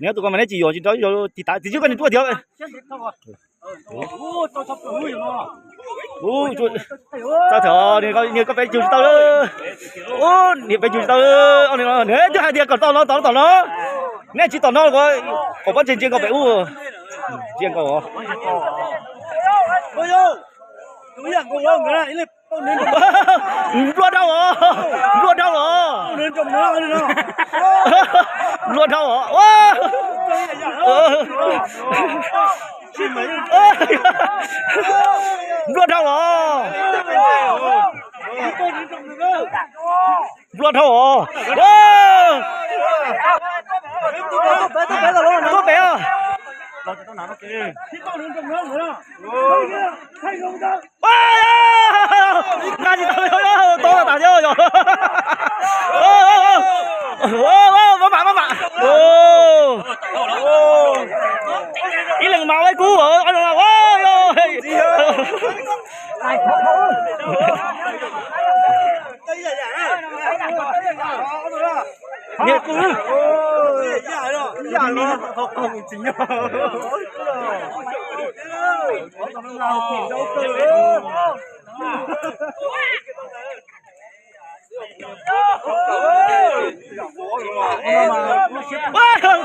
Neb tus ko mas neb tsis yuam tsis nrau, tig tav tig tsis koj niag ruaj tiag. Txawj thiab, niag koj peb cug tsis tau lawm. Niag peb cug tsis tau lawm, neb twb hais tias kom tom no, tom no, tom no. Neb tsis tom no, kom pob ntseg ntsia nkaus pem ub. Ntsia nkaus. Nplua dhau os, nplua dhau os. Nplua dhau os. Nplua dhau os. Nplua dhau os. Tuaj pem os. Nqa tsis tau, tau tas thiab yog. Mab mam, mab mam. Ib leeg mas ua kub.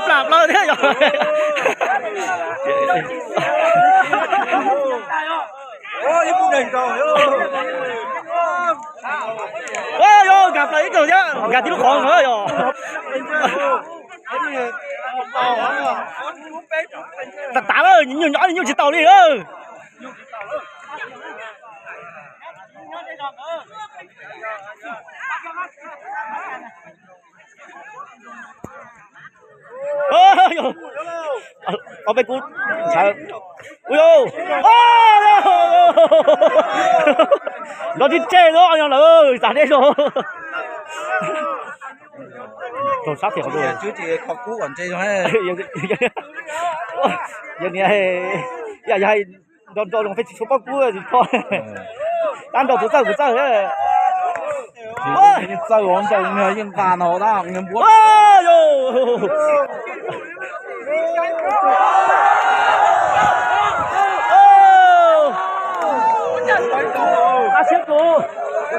Plam plaws thiab yog. Ua yog nkag plaws ib tug thiab, nkag tib lub qhov na yog. Tav tav lawm, nyuj nyob nyuj tsis taus li lawm. Ob peb kub ntshav. Ua, nrov tseg tseg no yog lawm, xav deb zog. Raug sab tiag. Yog niag, yog hais nrau nrau zoo peb tsis tshua paub kub tsis kho. Tab nrau kuv txawj kuv txawj. Txawj nrau yeej nqa no tab npua.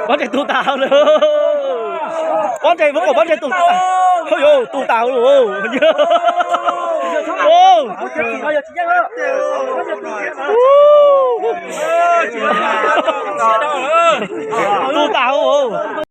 Pob ntseg tu tas lawm. Pob ntseg muab kom pob ntseg tu tas. Hu, tu tas lawm. Tu tas lawm.